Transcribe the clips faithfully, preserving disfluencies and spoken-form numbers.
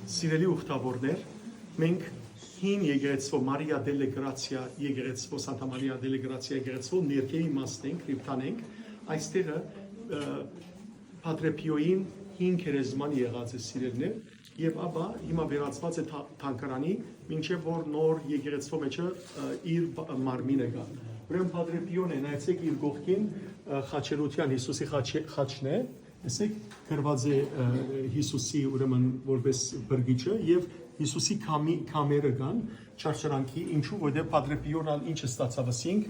Սիրելի ուխտավորներ, մենք հին եկեղեցւոյ, Մարիա դելլե Գրացիա եկեղեցւոյ, Սանտա Մարիա դելլե Գրացիա եկեղեցւոյ ներքեի մասն ենք, Կրիպտան ենք։ Այստեղը, ը, Փադրեփիոյին հին գերեզման եղած է, սիրելիներ, եւ ապա հիմա վերածուած է թա-, թանգարանի, մինչեւ որ նոր եկեղեցւոյ մէջը, ը, իր բ-, մարմինը կայ։ Ուրեմն Փադրեփիոն է, նայեցէք իր կողքին, ը, խաչերութեան, Յիսուսի խաչը-, խաչն է, տեսեք, գրուած է, ը, Յիսուսի, ուրեմն, որպես փրկիչը, եւ Յիսուսի քամի-, քամերը կան, չարչարանքի, ինչու, որտեղ Փադրեփիոն ալ ինչ ստացաւ, ասինք,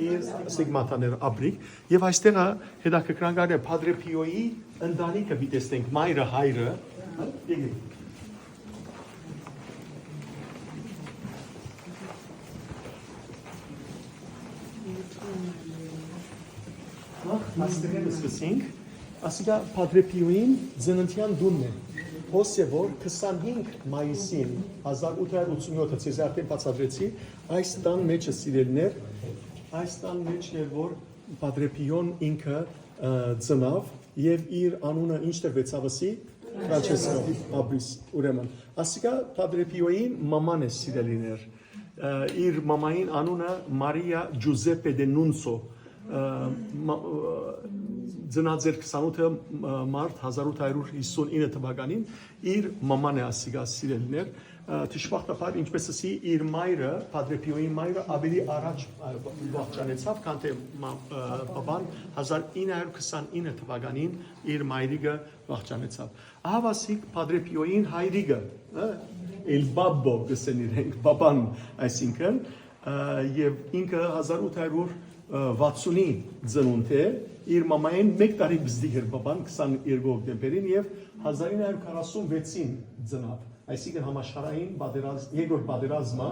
իր ստիգմատաներ ապրիկ, եւ այստեղ հետաքրքրական է, Փադրեփիոյի ընտանիքը պիտի տեսնենք, մայրը, հայրը, հա, եկեք։ Նախ, այստեղ սկսենք, ասիկա Փադրեփիոյին ծննդեան տունն է, հոս է, որ քսանհինգ մայիսին հազար ութ հարյուր ութսունյոթ, ձեզ արդեն բացատրեցի, այս տան մէջը, սիրելիներ, այս տան մէջն էր, որ Փադրեփիոն ինքը, ը, ծնաւ եւ իր անունը ինչ տրուեցաւ, ասի, Ֆրանչեսկո Աբրիս, ուրեմն։ Ասիկա Փադրեփիոյին մաման է, սիրելիներ։ Ը, իր մամային անունը Մարիա Ջուզեպե դե Նունցո, ը, մա-, ը, ծնած էր քսանութը, ը, մարտ հազար ութ հարյուր հիսուն ինը թվականին, իր մաման է, ասիկա, սիրելիներ։ Ը, դժբախտաբար, ինչպես ասի, իր մայրը, Փադրեփիոյին մայրը ավելի առաջ, ը, վախճանեցաւ, քան թե մա-, ը, պապան հազար ինը հարյուր քսանինը թվականին իր մայրիկը վախճանեցաւ։ Ահա, ասիկ, Փադրեփիոյին հայրիկը, ը, El Babbo կ'ըսեն իրենք, պապան, այսինքն, ը, եւ ինքը հազար ութ հարյուր վաթսունի ծնունդ է, իր մամային մէկ տարի պզտիկ էր պապան, քսաներկու հոկտեմբերին, եւ հազար ինը հարյուր քառասուն վեցին ծնաւ, այսինքն, համաշխարհային պատերազմ, երկրորդ պատերազմը,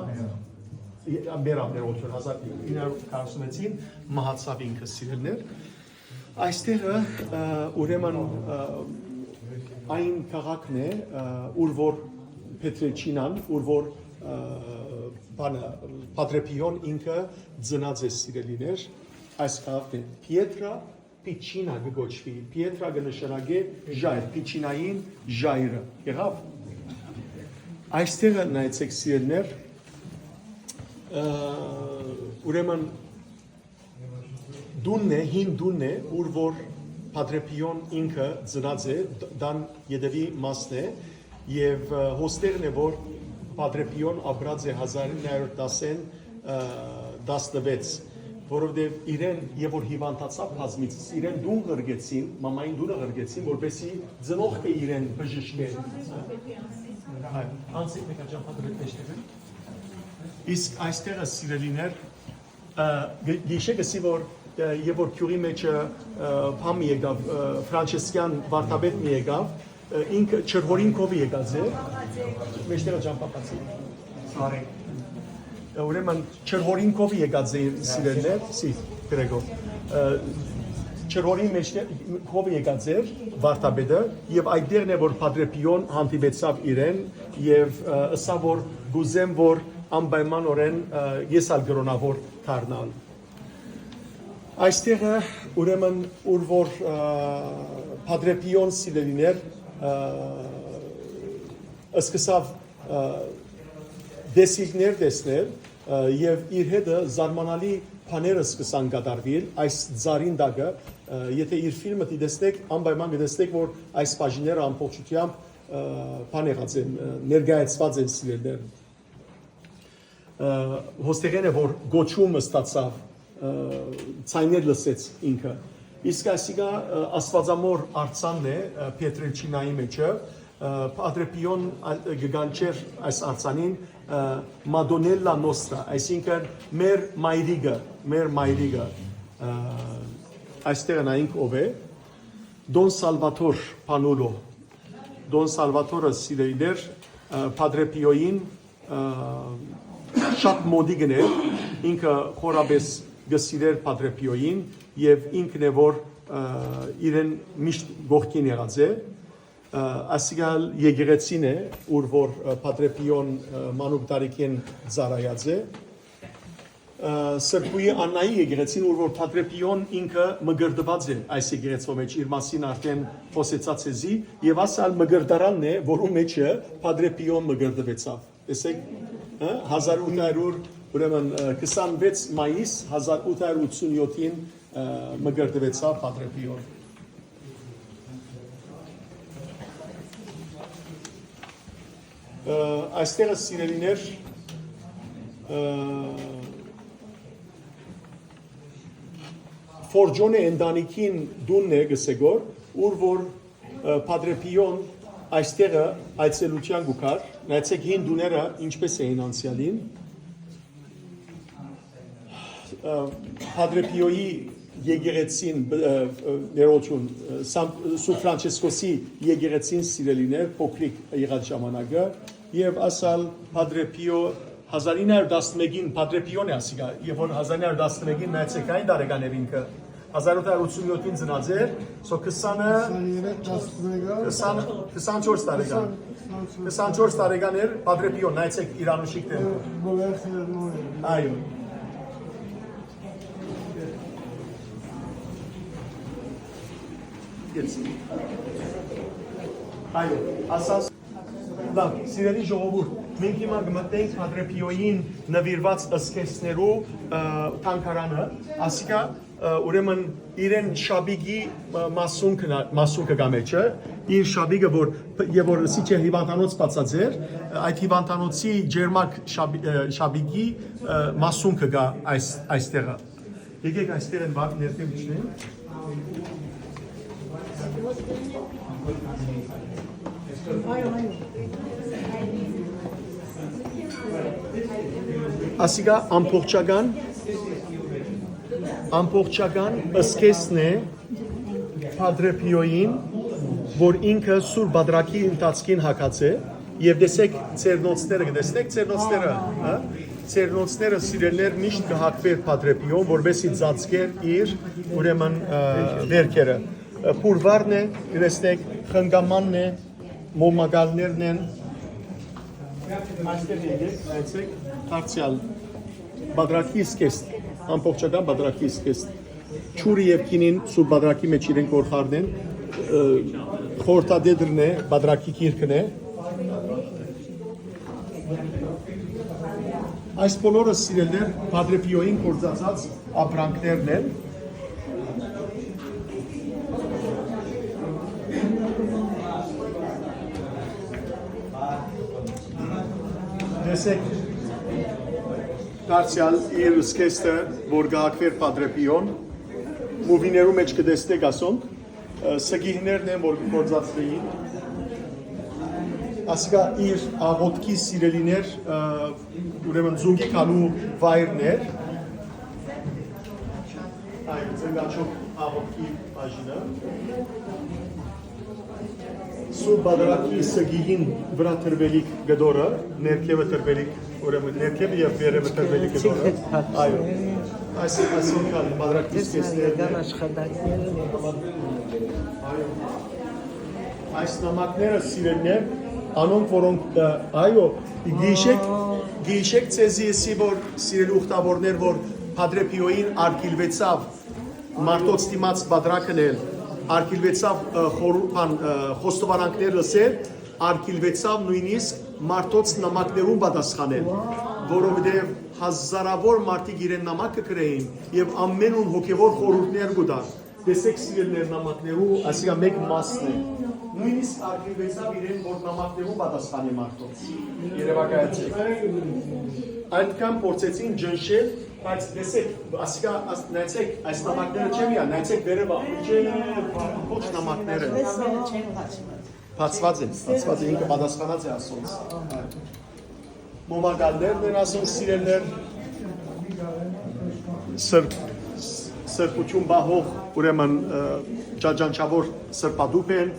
մեր ամներոթուն հազար ինը հարյուր քառասուն վեցին մահացաւ ինքը, սիրելիներ։ Այստեղը, ը, ուրեմն, ը, այն քաղաքն է, ը, ուր որ Փետրեչինան, ուր որ, ը, բանը, Փադրեփիոն ինքը ծնած է, սիրելիներ, այս քաղաքն է։ Պիեթրա Պիչինա կը կոչուի։ Պիեթրա կը նշանակէ ժայռ, Պիչինային ժայռը։ Եղա՞վ։ Այստեղը նայեցեք, սիրելիներ, ը, ուրեմն, տունն է, հին տունն է, ուր որ Փադրեփիոն ինքը ծնած է, դ-, տան ետեւի մասն է, եւ, ը, հոստեղն է, որ Փադրեփիոն ապրած է հազար ինը հարյուր տասին, ը, տասնվեց, որովհետեւ իրեն, եւ որ հիւանդացաւ բազմիցս, իրեն տուն ղրկեցին, մամային տունը ղրկեցին, որպեսզի ծնողքը իրեն բժշկէ։ Այ, անցիկ մեկը ճամփա տվեք մեջտեղը։ Իսկ այստեղը, սիրելիներ, ը, գ-, գիշե գսի, որ, ը, եւ որ գիւղի մէջը, ը, բան մը եկաւ, ը, Ֆրանչեսկեան վարդապետ մը եկաւ, ը, ինք Չրհորինքովի եկած է, մեջտեղը ճամփա բացի։ Sorry։ Ը, ուրեմն Չրհորինքովի եկած է, սիրելիներ, սի, Գրեգոր։ Ը, Չրհորին մեջտեղով եկած էր վարդապետը, եւ այդտեղն է, որ Փադրեփիոն հանդիպեցաւ իրեն, եւ, ը, ըսաւ, որ կ'ուզեմ, որ անպայմանօրէն, ը, ես ալ կրոնաւոր դառնալ։ Այստեղը, ուրեմն, ուր որ, ը, Փադրեփիոն, սիրելիներ, ը, սկսաւ, ը, տեսիլքներ տեսնել, ը, եւ իր հետը զարմանալի բաներ սկսան կատարուիլ այս ծառին տակը, ը, եթե իր ֆիլմը դիտեցնեք, անպայման կտեսնեք, որ այս բաժինները ամբողջությամբ, ը, բան եղած են, ը, ներկայացված են, սիրելիներ։ Ը, հոստեղէն է, որ գոչում ստացաւ, ը, ձայներ լսեց ինքը։ Իսկ այսիկա, ը, Աստուածամոր արձանն է, ը, Փետրեչինայի մէջը, ը, Փադրեփիոն ա-, կը կանչէր այս արձանին, ը, Մադոնելլա Նոստրա, այսինքն մեր մայրիկը, մեր մայրիկը, ը, այստեղ նայենք ով է, Դոն Սալվաթոր Փանուլո։ Դոն Սալվաթորը, սիրելիներ, ը, Փադրեփիոյին, ը, շատ մոտիկն էր, ինքը խորապես կը սիրէր Փադրեփիոյին եւ ինքն է, որ, ը, իրեն միշտ կողքին եղած է։ Ը, ասիկա եկեղեցին է, ուր որ, ը, Փադրեփիոն, ը, մանուկ տարիքին ծառայած է։ Սրբուի Աննայի եկեղեցին, ուր որ Փադրե Պիոն ինքը մկրտուած է այս եկեղեցու մեջ, իր մասին արդէն խօսեցայ ձեզի, եւ ասալ մկրտարանն է, որու մեջը Փադրե Պիոն մկրտուեցաւ։ Տեսեք, հա, հազար ութ հարյուր, ուրեմն, ը, քսանվեց մայիս հազար ութ հարյուր ութսունյոթին, ը, մկրտուեցաւ Փադրե Պիոն։ Ը, այստեղը, սիրելիներ, ը, Ֆորջոնե ընտանիքին տունն է, կսեգոր, ուր որ, ը, Փադրե Պիոն այստեղը այցելութեան կու գար, նայեցեք հին տուները ինչպէս էին անցեալին, ը, Փադրե Պիոյի եկեղեցին, ը, ը, ներողություն, ը, Սան-, Սու Ֆրանչեսկոսի եկեղեցին, սիրելիներ, փոքրիկ եղած ժամանակը, եւ ասալ Փադրե Պիո հազար ինը հարյուր տասնմէկին, Փադրե Պիոն է ասիկա, եւ որ հազար ինը հարյուր տասնմէկին նայեցեք այն տարեկան էր ինքը, հազար ութ հարյուր ութսունյոթին ծնած էր, so քսանը, քսաներեք, տասնմեկը, քսան, քսանչորս տարեկան, քսանչորս տարեկան էր Փադրե Պիոն, նայեցեք իր անուշիկ դեմքը։ Այո։ Այո, ասած, լավ, սիրելի ժողովուրդ, մենք հիմա կմտնենք Փադրե Պիոյին նվիրված ըսկերցներու, ը, թանգարանը, ասիկա, ը, ուրեմն իրեն շապիկի, ը, մասունքն ա-, մասունքը կա մեջը, իր շապիկը, որ, եւ որ սի չէ հիվանդանոց բացած էր, այդ հիվանդանոցի ջերմակ շապի-, ը, շապիկի, ը, մասունքը կա այս, այստեղը։ Եկեք այստեղ են վաղ ներքև իջնենք։ Ասիկա ամբողջական, ամբողջական ըսկեսն է Փադրե Պիոյին, որ ինքը Սուր Բատրակի ընթացքին հագած է, եւ տեսեք, ծերնոցները, կտեսնեք ծերնոցները, հա? Ծերնոցները, սիրելիներ, միշտ կը հագուէր Փադրե Պիոն, որպեսզի ծածկեր իր, ուրեմն, ը, վերքերը։ Ը, փուրվարն է, կտեսնեք, խնկամանն է, մոմակալներն են։ Այստեղ եկեք, նայեցեք, դարձեալ Բատրակի ըսկեստ, ամբողջական Բատրակի ըսկեստ։ Ջուրը եւ գինին Սուրբ Բատրակի մեջ իրենք կ'որխարնեն, ը, խորհրդատետրն է, Բատրակի գիրքն է։ Այս բոլորը, սիրելիներ, Փադրե Պիոյին գործածած ապրանքներն են։ Տեսեք, դարձեալ իր ըսկեստը, որ կը հագուէր Փադրե Պիոն, մուվիներու մեջ կը տեսնեք ասոնք, ը, սգիհներն են, որ կը գործածուէին։ Ասիկա իր աղօթքի, սիրելիներ, ը, ուրեմն զունգի գալու վայրն էր։ Այո, ձեր գաչոք աղօթքի բաժինը։ Սուրբ Բատրակի սգիին վրայ դրուելիք կտորը, ներքևը դրուելիք, ուրեմն ներքևը եւ վերևը դրուելիք կտորը։ Այո։ Այս, այսինքան Բատրակի սգեստներն են։ Այո։ Այս նամակները, սիրելիներ, անոնք, որոնք, ը, այո, գիշեք, գիշեք ձեզի, եսի, որ, սիրելի ուխտավորներ, որ Փադրե Պիոյին արգիլվեցաւ մարդոց դիմաց բատրակն էլ, արգիլվեցաւ, ը, խորհուրդան, ը, խոստովանանքներ լսել, արգիլվեցաւ նույնիսկ մարդոց նամակներուն պատասխանել, որովհետեւ հազարավոր մարդիկ իրեն նամակ կը գրեին եւ ամենուն հոգեվոր խորհուրդներ կու տար։ Տեսեք, սիրելիներ, նամակներու ասիկա մէկ մասն է։ Նույնիսկ արգիլվեցաւ իրեն, որ նամակներուն պատասխանի մարդոց։ Երևակայեցեք։ Այնքան փորձեցին ճնշել, բայց տեսեք, ասիկա, աս-, նայեցեք, այս նամակները չեմ իա, նայեցեք վերևը, իջե, ոչ նամակները։ Բացված է, բացված է, ինքը պատասխանած է ասոնց։ Մոմակալներն են ասոնք, սիրելիներ, սրբ, սրբություն պահող, ուրեմն, ը, ճանչանչավոր սրբատուփ են,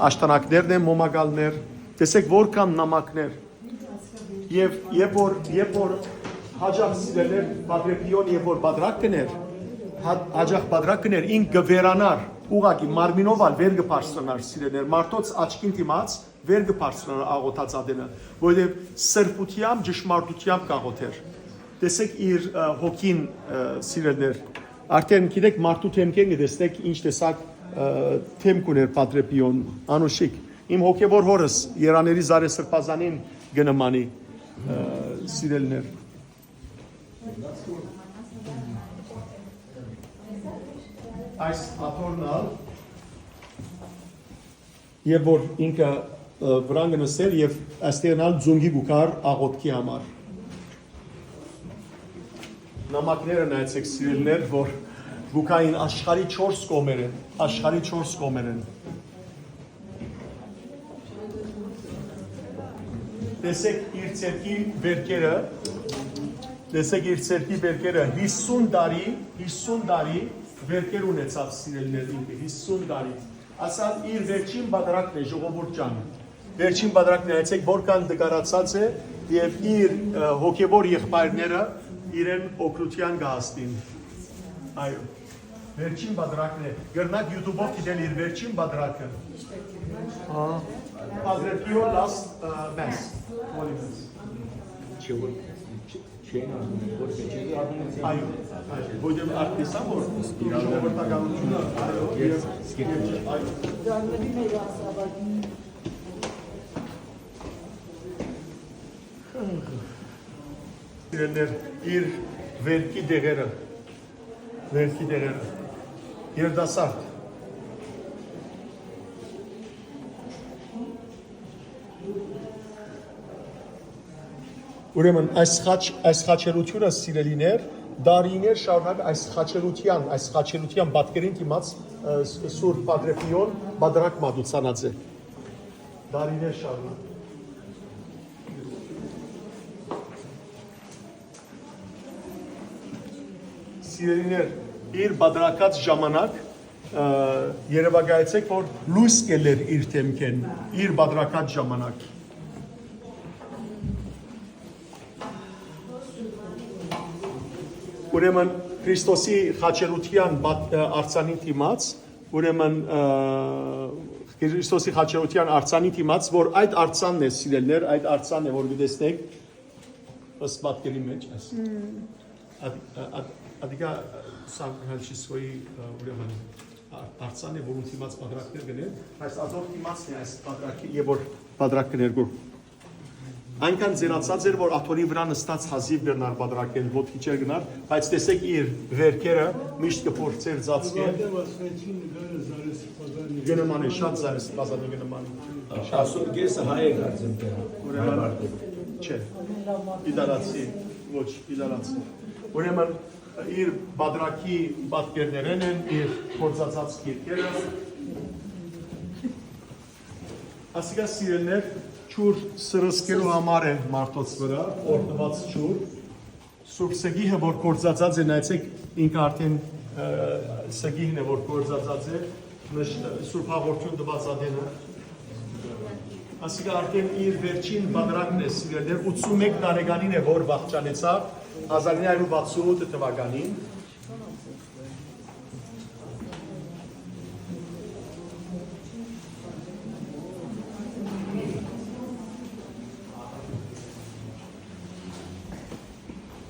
աշտանակներն են մոմակալներ, տեսեք որքան նամակներ, եւ, երբ որ, երբ որ հաճախ, սիրելիներ, Պատրեպիոն, երբ որ պատրակ կներ, հա-, հաճախ պատրակ կներ, ինք կը վերանար, ուղղակի մարմինով ալ վեր կը բարձրանար, սիրելիներ, մարդոց աչքին դիմաց, վեր կը բարձրանար աղոթած ատենը, որովհետեւ սրբութեամբ, ճշմարտութեամբ կաղոթեր։ Տեսեք իր, ը, հոգին, ը, սիրելիներ։ Արդեն գիտեք, մարդու դեմքէն կը տեսնեք ինչ տեսակ, ը, դեմք ուներ Պատրե Պիոն, անուշիկ։ Իմ հոգեվոր հորս Երանելի Զարե Սրբազանին կը նմանի, ը, սիրելիներ։ Այս աթոռն ալ, եւ որ ինքը, ը, վրան կը նստէր եւ այստեղ ալ ձունկի կու գար աղօթքի համար։ Նամակները նայեցեք, սիրելիներ, որ կու գային աշխարհի չորս կողմերէն, աշխարհի չորս կողմերէն։ Տեսեք իր ձեռքի վերքերը, տեսեք իր ձեռքի վերքերը, հիսուն տարի, հիսուն տարի վերքեր ունեցաւ, սիրելիներ, ինքը, հիսուն տարի։ Ասան իր վերջին պատրակն է, ժողովուրդ ջան։ Վերջին պատրակն է, նայեցեք, որքան տկարացած է, եւ իր, ը, հոգեվոր եղբայրները իրեն օգնութեան կը հասնին։ Այո, վերջին պատրակն է։ Կրնաք YouTube-ով դիտել իր վերջին պատրակը։ Ահա։ Պատրակի Last, ը, Mass, Holy Mass։ Չէ, որ, չէ, չեն ասում, որ չէ, որ Այո, այո, որտեղ արդեն սա որ ժողովրդականությունը, այո, Yes, եւ, skip. Այո։ Սիրելիներ, իր վերքի դեղերը, վերքի դեղերը, երիտասարդ։ Ուրեմն այս խաչ-, այս խաչելությունը, սիրելիներ, դարիներ շարունակ այս խաչելության, այս խաչելության պատկերին դիմաց, ը, ս-, Սուրբ Պատրե Պիոն պատրակ մատուցանած է։ Դարիներ շարունակ։ Սիրելիներ, իր պատրակած ժամանակ, ը, երևակայեցեք, որ լոյս կ'ելլեր իր դեմքէն, իր պատրակած ժամանակ։ Ուրեմն Քրիստոսի խաչելության բաց-, ը, արձանին դիմաց, ուրեմն, ը, Քրիստոսի խաչելության արձանին դիմաց, որ այդ արձանն է, սիրելիներ, այդ արձանն է, որ կը տեսնեք ըստ պատկերի մեջ, այս։ Մմ։ Ադի-, ա-, ա-, ադիկա Սան Ֆրանցիսկոյի, ը, ուրեմն ա-, արձան է, որուն դիմաց պատրակներ կ'ընեն, այս ածով դիմացն է այս պատրակի, եւ որ պատրակ կ'ներկու։ Այնքան ձեռացած էր, որ աթոռի վրայ նստած հազիւ կրնար պատրակել, ոտքի չէր գնար, բայց տեսեք իր վերքերը միշտ կը փորձեր ծածկել։ Ուրեմն ասվեցին նկարը Զարեսի Պազանի կը նմանէ, շատ Զարեսի Պազանի կը նմանէ։ Ասոր կեսը հայ է կարծեմ թե։ Ուրեմն հայ մարդու։ Չէ, իտալացի, ոչ, իտալացի։ Ուրեմն իր պատրակի պատկերներէն են իր գործածած գիրքերը։ Ասիկա, սիրելիներ, ջուր սրսկելու համար է մարդոց վրայ, օրդուած ջուր։ Սուրբ Սգիհը, որ գործածած է, նայեցեք, ինքը արդեն, ը, Սգիհն է, որ գործածած է, նշ-, Սուրբ Հաղորդութիւն տուած ատենը։ Ասիկա արդեն իր վերջին պատրակն է, սիրելիներ, ութսունմեկ տարեկանին է, որ վախճանեցաւ, հազար ինը հարիւր վաթսուն ութ թուականին։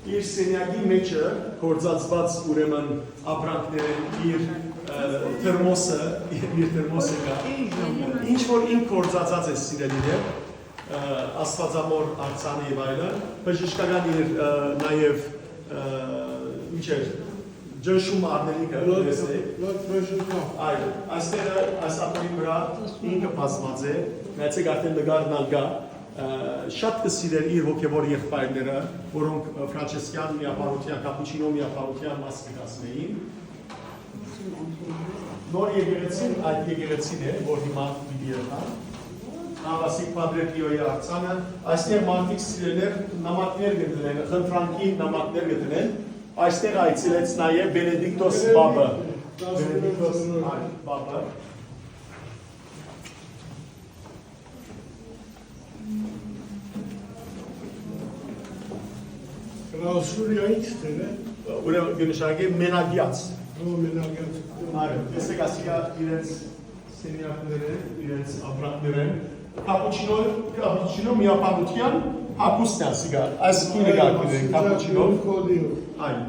Իր սենեակի մէջը գործածուած, ուրեմն, ապրանքներէն իր, ը, թերմոսը, իր թերմոսը կայ, ինչ որ ինք գործածած է, սիրելիներ, ը, Աստուածամոր արձանը եւ այլն, բժշկական իր, ը, նաեւ, ը, ինչ էր, ճնշում առնելիքը, Blood, տեսեք։ Blood pressure cuff։ Այո, այստեղ այս աթոռին վրայ ինքը բազմած է, նայեցեք, արդեն նկարն ալ կայ, ը, շատ կը սիրէր իր հոգեվոր եղբայրները, որոնք, ը, Ֆրանցիսկյան միաբանության, Կապուչինո միաբանության մաս կը կազմէին։ Նոր եկեղեցին այդ եկեղեցին է, որ հիմա պիտի երթան։ Աղասիկ Պատրե Պիոյի արձանը, այստեղ մարդիկ, սիրելիներ, նամակներ կը դնեն, խնդրանքի նամակներ կը դնեն, այստեղ այցելեց նաև Բենեդիկտոս Պապը։ Բենեդիկտոս, այ, Պապը։ Կրաուսուրիա ինչ դեր է։ Ուրեմն կը նշանակէ մենակեաց։ Հո, մենակեաց։ Այո, տեսեք, ասիկա իրենց սենյակներէն, իրենց ապրանքներէն, Կապուչինո, Կապուչինո միաբանության Հագուստն է ասիկա, այս գինը կարգին են կապուչինով։ Այն։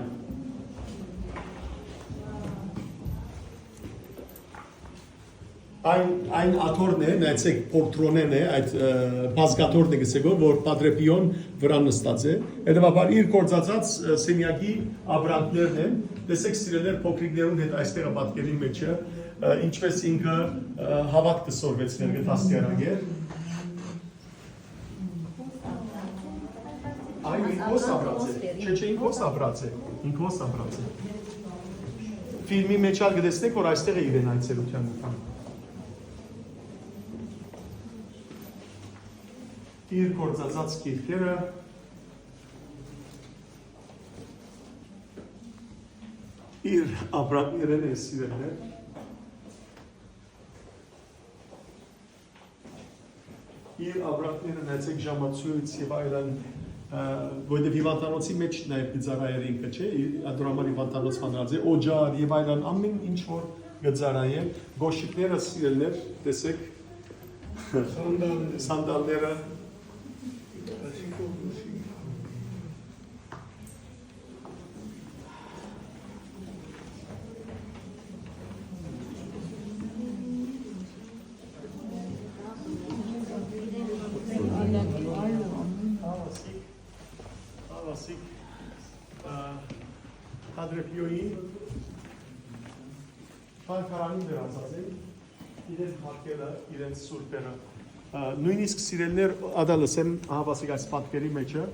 Այն, այն աթոռն է, նայեցեք, պորտրոնեն է, այդ, ը, բազկաթոռն է գսեգոր, որ Պատրե Պիոն վրան նստած է։ Հետևաբար իր գործածած, ը, սենյակի ապրանքներն են։ Տեսեք, սիրելիներ, փոքրիկներուն հետ այստեղ պատկերին մեջ է, ը, ինչպես ինքը, ը, հաւատքը սորվեցներ կը դաստիարակեր։ Այն ինքոս ապրած է։ Չէ, չէ, ինքոս ապրած է։ Ինքոս ապրած է։ Ֆիլմի մեջ ալ կտեսնեք, որ այստեղ է իրեն այցելության մտան։ Իր գործածած գիրքերը, իր ապրանքներն է, սիրելիներ։ Իր ապրանքները, նայեցեք, ժամացոյց եւ այլն, ը, որովհետեւ հիւանդանոցի մեջ նաեւ կը ծառայեր ինքը, չէ՞, ի-, ատորամար հիւանդանոց վանած է, օճառ եւ այլն, ամեն ինչ որ կը ծառայեր, կոշիկները, սիրելիներ, տեսեք, սանդալները։ Սանդալները։ Աղասիկ, աղասիկ, ը, Հադրեփիոյի թանգարանին վերածած են, իրենց մատկերը, իրենց սուրբերը։ Ը, նոյնիսկ սիրելիներ, ադա լսեմ, ահա, ասիկ այս պատկերի մեջը,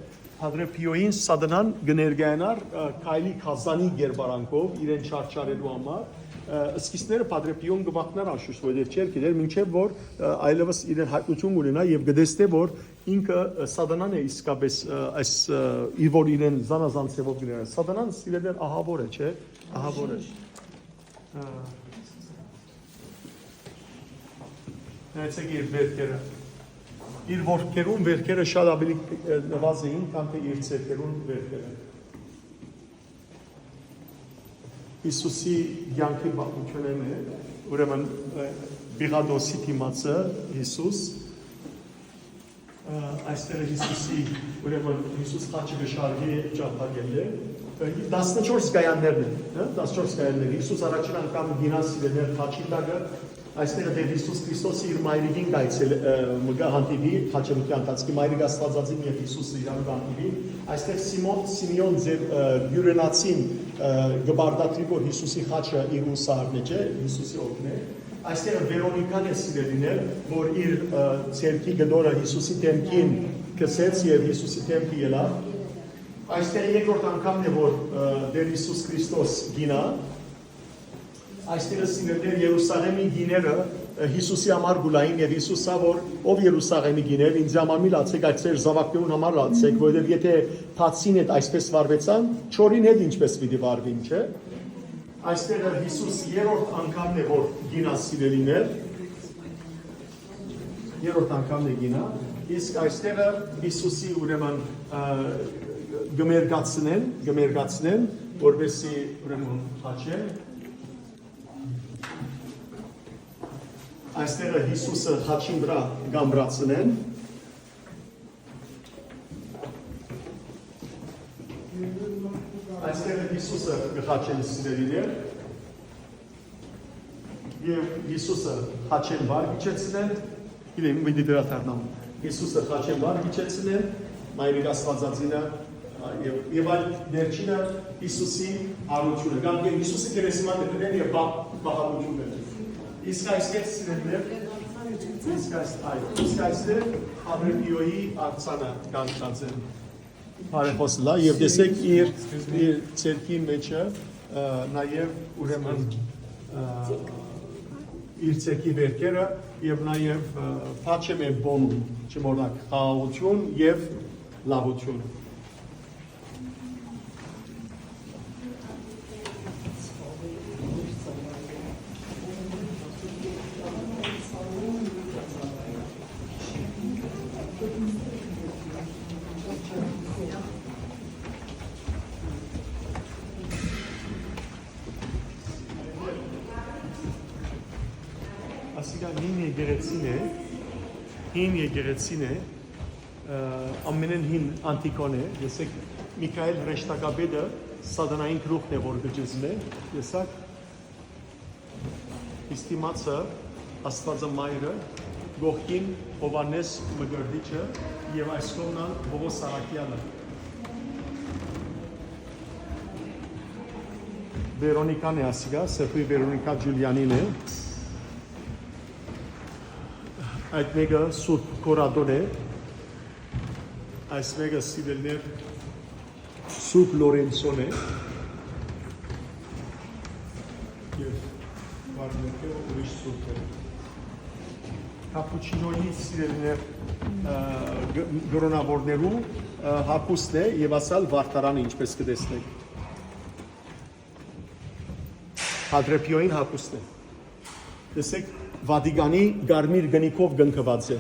Հադրեփիոյին Սատանան կը ներկայանար, ը, քայլի կազանի կերպարանքով, իրեն չարչարելու համար, ը, սկիզբները Պատրեփիոն կը վախնար անշուշտ, որովհետև չէր գիտեր, մինչև որ, ը, այլևս իրեն հայտնություն ունենայ եւ կտեսնէ, որ ինքը, ը, Սատանան է իսկապես, ը, այս, ը, իր որ իրեն զանազան ձևով կներկայանար։ Սատանան, սիրելիներ, ահավոր է, չէ՞։ Ահավոր է։ Ը, նայեցեք իր վերքերը։ Իր ոտքերուն վերքերը շատ ավելի, ը, նվազ էին, քան թե իր ձեռքերուն վերքերը։ Հիսուսի կյանքի պատմութիւնէն է, ուրեմն, ը, Պիղատոսի դիմացը Հիսուս, ը, այստեղ է Հիսուսի, ուրեմն Հիսուս խաչը կը շարժի, ճամբայ կ'ելլէ, ը, տասնչորս կայաններն են, հա, տասնչորս կայաններ։ Հիսուս առաջին անգամ գինան սիրելիներ խաչին տակը, այստեղ է Տեր Հիսուս Քրիստոսը իր մայրիկին կայցել, ը, մը կը հանդիպի, խաչմտի ընթացքի մայրիկ Աստվածածին եւ Հիսուսը իրան կը հանդիպի։ Այստեղ Սիմոն, Սիմեոն ձեր, ը, Կիւրենացին, ը, կը պարտադրի, որ Հիսուսի խաչը իր ուսարն է, չէ՞, Հիսուսի օգնէ։ Այստեղ Վերոնիկան է սիրելիներ, որ իր, ը, ձեռքի կտորը Հիսուսի դեմքին կսեց եւ Հիսուսի դեմքը ելաւ։ Այստեղ երկրորդ անգամն է, որ, ը, Տեր Հիսուս Քրիստոս գինա։ Այստեղ սիրելիներ Երուսաղեմի գիները, ը, Հիսուսի համար գուլային եւ Հիսուսը, որ ով Երուսաղեմի գիներ, ինձ համար մի լացեք, այդ ձեր զավակներուն համար լացեք, որովհետեւ եթե բացին հետ այսպես վարվեցան, չորին հետ ինչպես պիտի վարվին, չէ՞։ Այստեղ Հիսուս երրորդ անգամն է, որ գինա սիրելիներ, երրորդ անգամն է գինա, իսկ այստեղ Հիսուսի ուրեմն, ը, կմերկացնեն, կմերկացնեն, որպեսզի ուրեմն խաչեն, այստեղ Հիսուսը խաչին վրա կամրացնեն, այստեղ Հիսուսը կխաչեն սիրելիներ, եւ Հիսուսը խաչեն վար գիջեցնեն, գիտեմ, պիտի վերադառնամ, Հիսուսը խաչեն վար գիջեցնեն, մայրիկ Աստվածածինը, ա, եւ, եւ այլ վերջինը Հիսուսի հարությունը, կամ եւ Հիսուսը գերեզման դնեն եւ պահ-, պահանջում են։ Իսկ այստեղ սիրելիներ, իսկ այս-, այ, իսկ այստեղ Հադրեփիոյի արձանը կանգնած են։ Բարեխոս լա, եւ տեսեք իր, իր ձեռքի մեջը, ը, նաեւ ուրեմն, ը, իր ձեռքի վերքերը եւ նաեւ, ը, փաչեմ է բոնում, չմոռնաք, խաղաղություն եւ լավություն։ Ասիկա հին եկեղեցին է, հին եկեղեցին է, Ը, ամենէն հին անտիքոն է, տեսեք, Միքայել հրեշտակապետը սատանային գլուխն է, որ կը ճզմէ, տեսակ, Իստիմացը, Աստուածը Մայրը, կողքին Յովհաննէս Մկրտիչը եւ այս կողմնան Պողոս Առաքեալը։ Վերոնիկան է ասիկա, Սրբի Վերոնիկա Ջուլիանին է։ Այդ մէկը Սուրբ Կորատոն է, այս մէկը, սիրելիներ, Սուրբ Լորենցոն է, եւ վարմերկերը ուրիշ սուրբ է։ Կապուչինոյի, սիրելիներ, ը, գ-, կրոնաւորներու, ը, հագուստն է եւ ասալ Վարդարանը, ինչպես կը տեսնեք։ Հադրեպիոյին հագուստն է։ Տեսեք, Վատիկանի կարմիր կնիքով կնքուած է։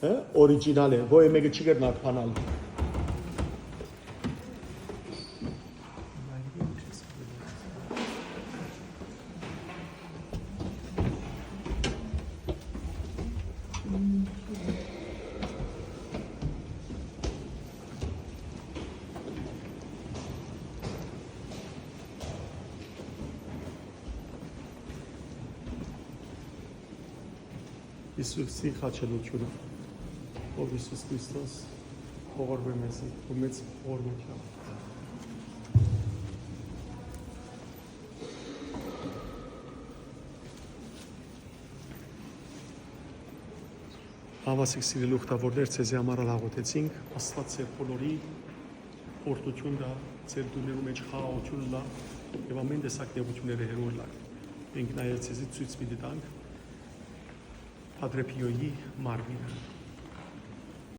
Հը? Օրիջինալ է, ոյ մէկը չի կրնար բանալ։ Յիսուսի խաչելութիւնը, ով Յիսուս Քրիստոս, ողորմէ մեզի ու մեծ ողորմութեամբ։ Հաւասիկ սիրելի ուխտաւորներ, ձեզի համար ալ աղօթեցինք, Աստուած ձեր բոլորի խորտութիւն տայ, ձեր տուներու մէջ խաղաղութիւն ըլլայ եւ ամէն տեսակ նեղութիւնները հեռու ըլլաք։ Մենք նայած ձեզի ցոյց պիտի տանք Փադրեփիոյի մարմինը։